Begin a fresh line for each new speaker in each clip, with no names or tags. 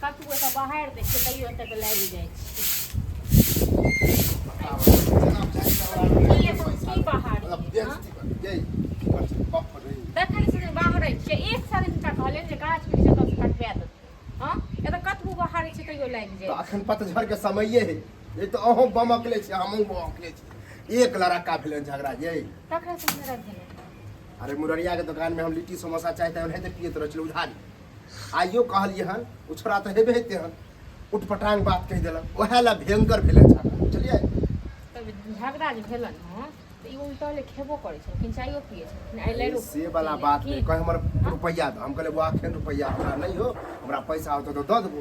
कतबो एतऽ बाहर दै छियै तैयो एतऽ लागि जाइ छै। की एतऽ की बाहर देखै छियै बाहरै छियै एक साल हिनका कहलियनि जे गाछ वृक्ष एतऽ से कटबा देतै। हँ, एतऽ कतबो बाहरै छियै तैयो लागि जाइ।
अखन पतझड़ के समये है, ये तो अहूँ बमकले छी, हमहूँ बमकले छी, एक लड़का भेलै झगड़ा ये।
ककरा से झगड़ा भेलै?
अरे मुररिया के दुकान में हम लिट्टी समोसा चाय ताय ओनाहिते पियैत रहै छलै उधारी। आइयो कहलियै हन, ओ छोड़ा तऽ हेबे हेतै हन, उटपटांग बात कहि देलक, ओएह लए भयंकर भेलै झगड़ा, बुझलियै?
तब झगड़ा जे भेलन हँ तऽ ई उल्टले खेबो करै छलखिन, चायो पियै छलखिन, आइ लड़ो
से वाला बात नहि कहे, हमर रुपैआ दऽ। हम कहलियै बौआ एखन रुपैआ हमरा नहि हो, हमरा पैसा होतौ तऽ दऽ देबो।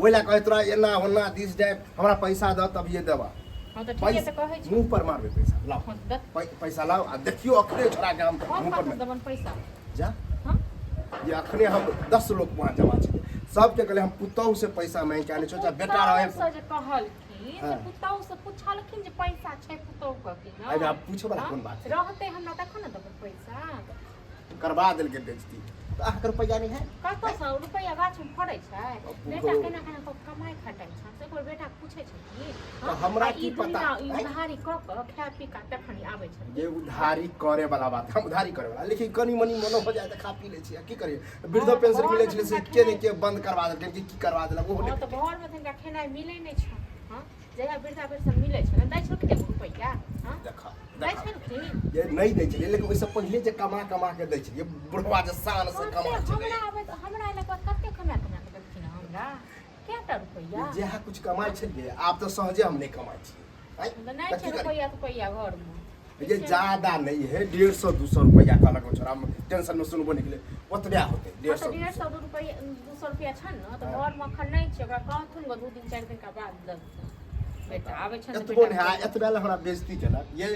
ओहि लए कहे तोरा एना ओना दिस that, हमरा पैसा दऽ तभिए देबा।
हँ तऽ ठीके तऽ कहै छी।
मुँह पर मारबै पैसा लाओ।
हँ तऽ
पैसा लाओ आ देखियो अखने छोड़ा के हम
हम
मुँह पर
कतऽ देबन पैसा?
जा
हाँ?
ये अखने हम 10 लोग वहाँ जमा छे, सबके कहले हम पुतहु से पैसा मांगि के आने छो, चाहे बेटा रहे।
पुतहु से जे कहलखिन,
हाँ।
से पुतहु से पुछलखिन जे पैसा छै पुतहु के कि नहि?
अरे आब पूछे वाला
हाँ?
कोन बात है?
रहतै हमरा तखन ने देबै पैसा।
करवा देलकै बेइज्जती, तऽ अहाँके रुपैआ नहि है?
कतऽसँ रुपैआ? गाछमे फड़ै छै?
अब
बेटा
तो-
केना केना कऽ कमाइ खटाइ छै से एक बेर बेटा पूछै छथिन?
तऽ हमरा
आ
की
ई
पता?
दुनिया ई
आँय?
उधारी कऽ कऽ खा पी कऽ तखन आबै छथिन।
ये उधारी करे वाला बात, हम उधारी करे वाला, लेकिन कनी मनी मनो हो जाए तऽ खा पी लै छियै, की करियै? वृद्धो
हाँ,
पेंशन
घरमे
मिलै छलै से
तऽ
के ने के बंद करवा देलकै कि की करवा देलक ओहो
हँ
नहि।
तऽ घरमे तऽ हिनका खेनाइ मिलै नहि छनि। हँ, जहिया वृद्धा पेंशन मिलै छलनि दै छलखिन एगो रुपैआ? हँ,
देखा
दै
देखा
छलखिन?
ये नहि दै छलियै, लेकिन ओहिसँ पहिले जे कमा कमा के दै छलियै, बुढ़वा जे शान से कमा
कते
छलै।
हमरा आबैत, हमरा अयलाके बाद कते कमा कमा कऽ देलखिन हँ हमरा? कएटा रुपैआ?
जएह कुछ कमाइ छलियै आब तऽ सहजे हम नहि कमाइ छियै। आँय?
तऽ नहि
तऽ
छै
की करी?
रुपैआ तुपैआ घरमे?
ये ज्यादा नहीं है, 150 200 रुपया कहलक ओ छोरा, टेंशन में सुनबो निकले ओतबे होते डेढ़
हँ तऽ
सौ
150 दू रुपैआ 200 रुपैआ छनि ने तऽ
हाँ।
घरमे एखन नहि छै। ओकरा कहथुन गऽ 2 दिन 4 दिनका बाद देथुन। बेटा आबै छनि तऽ
एतबो
बेटा
नहीं है, एतबे लए हमरा बेइज्जती केलक ये।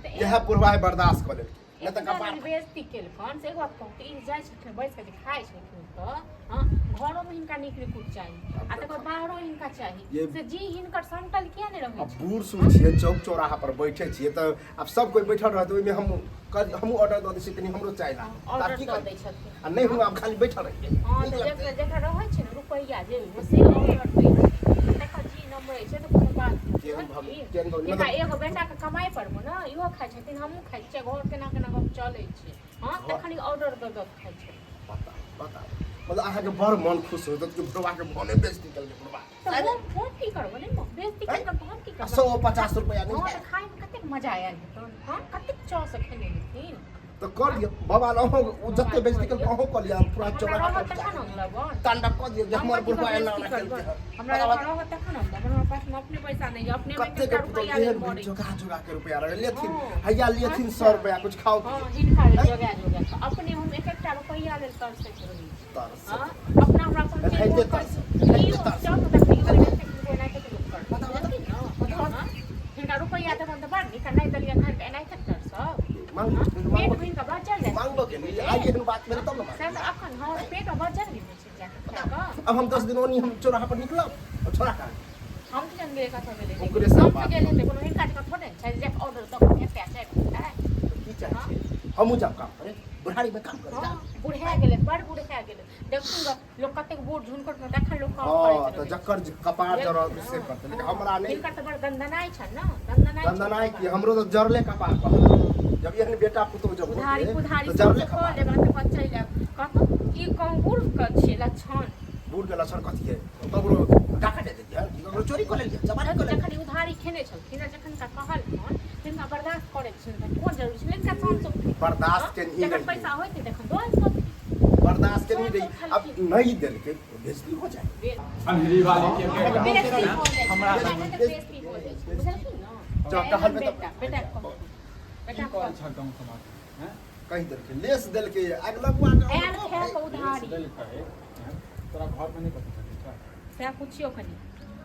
तऽ
इएह बुढ़वा बर्दाश्त कऽ लेलकै, नहि तऽ
एतना
कपार
जे बेइज्जती केलकन से एक बात कहू तऽ ई जाइ छलखिन बैस कऽ जे खाइ छलखिन तऽ हँ घरोमे हिनका नीक निकुत चाही आ तकर बाहरो हिनका चाही से जी हिनकर समटल किया नहि रहै
आब
छै?
बूढ़ सूढ़ छियै, चौक चौराहा पर बैठे छियै तऽ आब सब कोइ बैठल रहतै, ओहिमे हम हमहूँ ऑर्डर दऽ दै छियै, कनि हमरो चाय ला तऽ आब
ऑर्डर
की
दऽ
करी?
दै छथिन।
आ नहि हम आब खाली बैठल रहियै?
हँ
नीक
तऽ
लगतै?
जकरा जकरा रहै छै ने रुपैआ जेबीमे से ऑर्डर दै छै आ तकर जी नमरै छै तऽ कोनो बात नहि।
केहन भग
बुझलखिन?
केहन भग
हिनका
मतलब
एगो बेटाके कमाइ पर मे ने इहो खाइ छथिन, हमहूँ खाइ छियै, घर केना केना कऽ चलै छै। हँ, तखन ई ऑर्डर दऽ दऽ कऽ खाइ छै।
बता बता, मतलब अहाँके बड़ मन खुश होइत कि बुढ़वा के मने बेइज्जती केलकै बुढ़वा।
तऽ हम की करबै? नहि बेइज्जती
आँय?
केलकै तऽ हम की
आ
करबै?
150 रुपया नहि
हँ
है?
तऽ खायमे कतेक मजा आयल हेतनि? हँ, कतेक चावसँ खेने हेथिन?
तऽ कऽ लिअ बाबा, अहूँ ओ जते बेइज्जती केलकै अहूँ कऽ लिअ, हम पूरा
हमरा
चौराहा
रहत
पर
तखन हम लेबनि।
तांडव कऽ दिअ जे
हम
हमर
कथी
बुढ़वा
के
एना
बेइज्जती
एना केलकै
करबै?
हन।
हमरा
बताबऽ।
जखन रहत तखन हम देबनि। हमरा पासमे अपने पैसा नहि यऽ, अपने
कते के
एकटा
पुतहु
रुपैआ लेल
एहन
मरै
जोगा जोगा के रुपया रहे लेथिन,
हँ।
हैया लेथिन 100
अच्छा।
रुपया कुछ खाओ
हँ
पियो।
हिनका लेल
आँय?
जोगा जोगा कऽ अपने हम एक एकटा रुपैआ लेल तरसैत रहै छी।
तरसैत
हँ, अपना हमरा अपन
एनाहिते
चेक
तरसैत,
करै
एनाहिते
छी।
तरसैत।
जाउ ने देखियौ, एनाहिते एनाहिते लोक करत।
बताउ, बताउ,
बुझलखिन ने?
बताउ।
हँ? हिनका रुपैआ देबनि तऽ बड़ नीक आ नहि देलियनि हन तऽ एनाहिते तरसब।
मांग
हँ? पेट
मांगबो
भरि कऽ बचल जाइ
मांगबो के नहीं, आइ एहन बात भेल तब ने
से
मांगबै।
तऽ अखन हँ पेट बचल नहि होइ छै जाकऽ खा कऽ।
अब हम 10 दिन ओनी हम चौराहा पर निकलब और छोड़ा कहाँ?
हम की जान गेलियै कतऽ गेलै।
ओकरे से
हम
बात
तऽ गेल हेतै कोनो हिनका जकाँ थोड़े ने छै जे जाकऽ ऑर्डर दऽ कऽ हेतै आ चारि खेतै।
तऽ की चाहै छियै? हमहूँ जाब काम करे, बुढ़ारी में काम करे
हँ
जाब।
बुढ़ा गेलै, बड़ बुढ़ा गेलै। देखू गऽ लोक कतेक बूढ़ झुनकट मे तखन लोक काम
हँ
करैत
तऽ
रहै।
जकर जे कपार जरल से करतै, लेकिन हमरा नहि।
हिनकर तऽ बड़ दनदनाइ छनि ने, दनदनाइ छनि।
दनदनाइ की, हमरो तऽ जरले कपार पर। जब एहन बेटा पुतोह जब
उधारी
होते
पुधारी
तऽ जरले
सब कऽ
कपार।
लेब आ तकर बाद चलि आयब। कहतौ ई कहूँ बूढ़ के छियै लक्षण?
बूढ़ के लक्षण कथी है? ककरो डाका दे देलियै, ककरो चोरी कऽ लेलियै, जबारी कऽ लेलियै।
जखन ई उधारी खेने छलखिन आ जखन हुनका कहलखिन तिनका बर्दाश्त करै छलखिन तऽ कोन जरूरी छलै हिनका शान से उठै?
बर्दाश्त के नहीं
जखन
रही।
पैसा होइतै तखन दऽ अबितथिन।
बर्दाश्त के नहीं रही, अब नहीं देलकै बेइज्जती हो जाए।
अन्हरी वाली के बेटा।
बेइज्जती भऽ जाइ छै।
हमरा
हमरा तऽ बेइज्जती भऽ जाइ छै, बुझलखिन ने?
जँ कहलबै तऽ-
बेटा बेटा कहू, बेटा
की करै
कहू।
छह गाँव समाज में, हैं?
कहि देलकै, लेस देलकै आग लगुआ के।
आयल खाए कऽ उधारी
देलकै, हैं? तोरा घर में नहि कथी कथी छह?
सएह पुछियौ कनि।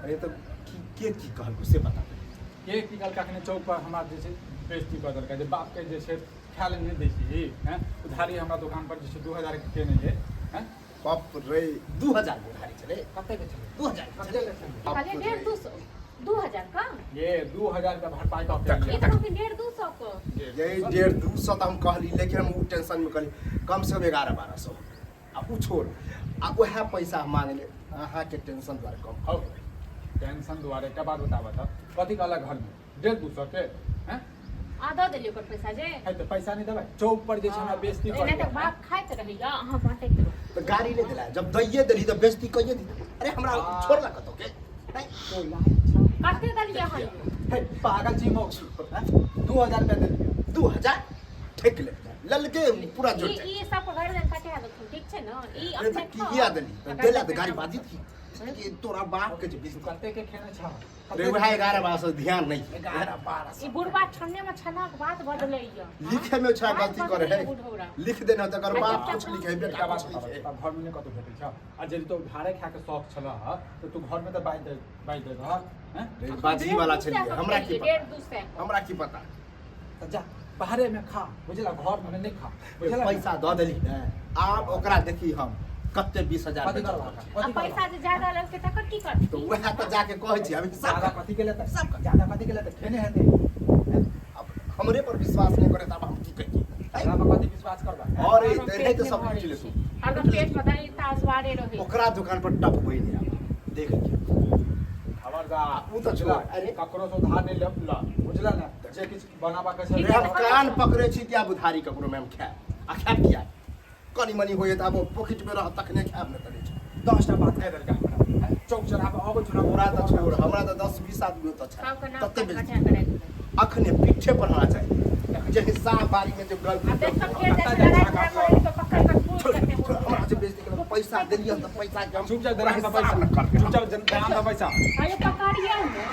अरे तऽ की के की कहलको से बता दे।
के की कहलकै? अखने चौक पर हमरा जे छै बेइज्जती कऽ देलकै जे बापके जे छै खाय लए नहि दै छी, हैं? उधारी हमरा दोकान पर जे छै 2000 के केने ये, हैं?
बाप रे, 2000 के उधारी छलै?
कते के छलै?
2000 के छलै? बाप
कहलियै
रे।
डेढ़ दू सौ 2000 का
ये 2000 के भरपाई कऽ के
ई
एलियै।
तऽ कहलखिन 150-200 के।
यही 150-200 तऽ हम कहली, लेकिन हम ओ टेंशन में कहली कम से कम 1100-1200। आ उ छोड़, आ उएह पैसा मांगले अहाँके टेंशन दुआरे कम।
हौ, टेंशन दुआरे एकटा बात बताबऽ तऽ, कथी कहलक घरमे 150-200 के हैं?
आ दऽ देलियै ओकर पैसा जे
है तऽ पैसा नहि देबै चौक पर जे छै हमरा बेइज्जती
एना
करै
तऽ बाप खाइत रहैया, अहाँ बाँटैत रहू।
तऽ गाड़ी नहि देला, जब दैये देली तऽ बेइज्जती कइए दी। अरे हमरा छोड़ला कतौ के नहीं।
तो लाज छौ।
कते देलियै अहाँ यौ?
हे पागल छी मौक, 2000 रुपया देलियै।
2000 ठेक ले ललके पूरा जोड़
ई
जाए।
ई सब गर्दन कटा देलखुन, ठीक छै ने? ई
अरे
अपने
तऽ
खाउ।
किया देली? तऽ
आ
देला तऽ
गर्दन
गाड़ी
कटा
बाजी की कि तोरा बाप के जे
तू
बेइज्जती।
कते के खेने छह?
रे वएह 11 12 से ध्यान नहीं।
11 12।
ई बुढ़बा छन्ने में छनाक बात बदलैया।
लिखे में छा
बात
गलती करे है,
बदलैया बुढ़ौरा।
लिख देना तकर
आ
बाप
चुपचाप
कुछ लिखे, बेटा
एकटा बात
कुछ
बताबऽ,
लिखे।
तोरा घरमे नहि कतौ भेटै छौ? आ जे तो उधारे खाके शौक छलह तऽ तू घरमे तऽ बाजि दे रह हैं?
रे बाजी वाला छलियै, हमरा की पता,
150-200।
हमरा की पता।
तऽ जा बाहरे मे खा, बुझला? घरमे नहि खा, बुझला?
पैसा दऽ देली ने, आब ओकरा देखी हम कते 20,000
कथी
बेचब।
करबा?
आ
कथी
पैसा जे ज्यादा लेलकै तकर की करतै?
तऽ वएह तऽ जाके कहै छी अभी
ज्यादा
सब
कथी के लेतै?
सब
ज्यादा कथी के लेतै? खेने हेतै।
अब हमरे पर विश्वास नहि करे तऽ आब हम की कहियै?
एकरा पर कथी विश्वास करबा?
और
हरदम
एनाहिते
पेट मे
सब
भरै
लूटि लेतौ।
छै। हरदम पेट मे दही ताजवारे रहै।
ओकरा दुकान पर टपबै नहि, आब देख लियौ।
खबरदार,
उ तऽ
बुझला?
छोड़, अरे।
ककरो से उधार नहि ले ल, बुझला ने? जे किछु बनाबऽ के छै।
रे हम कान पकड़े छी कि आब उधारी ककरो में हम खायब आ खायब किया? कनी मनी होइए तऽ आब पॉकेट में रह तखने खायब, नहि तऽ नहि खायब।
10टा बात कहि देलकै हमरा, हैं? चौक चढ़ा कऽ अबै छौ ने।
तोरा तऽ छोड़, हमरा तऽ 10-20 आदमी ओतऽ छै
सबके नाम
तते बेइज्जती।
कटा करा देबै।
अखने पीछे पर होना चाहिए जे हिस्सा बारी में जो गलती।
आ देखब फेर जाइ छै लड़ाइ झगड़ा करै तऽ पकड़ कऽ फूल
छोड़,
कते
छोड़, हमरा जे बेइज्जती केलक, पैसा देलियै तऽ पैसा के हम
चुपचाप
पूरा
देना
हिसाब
पैसा
न करके।
चुपचाप देना पैसा।
अरे पकड़ियौ ने।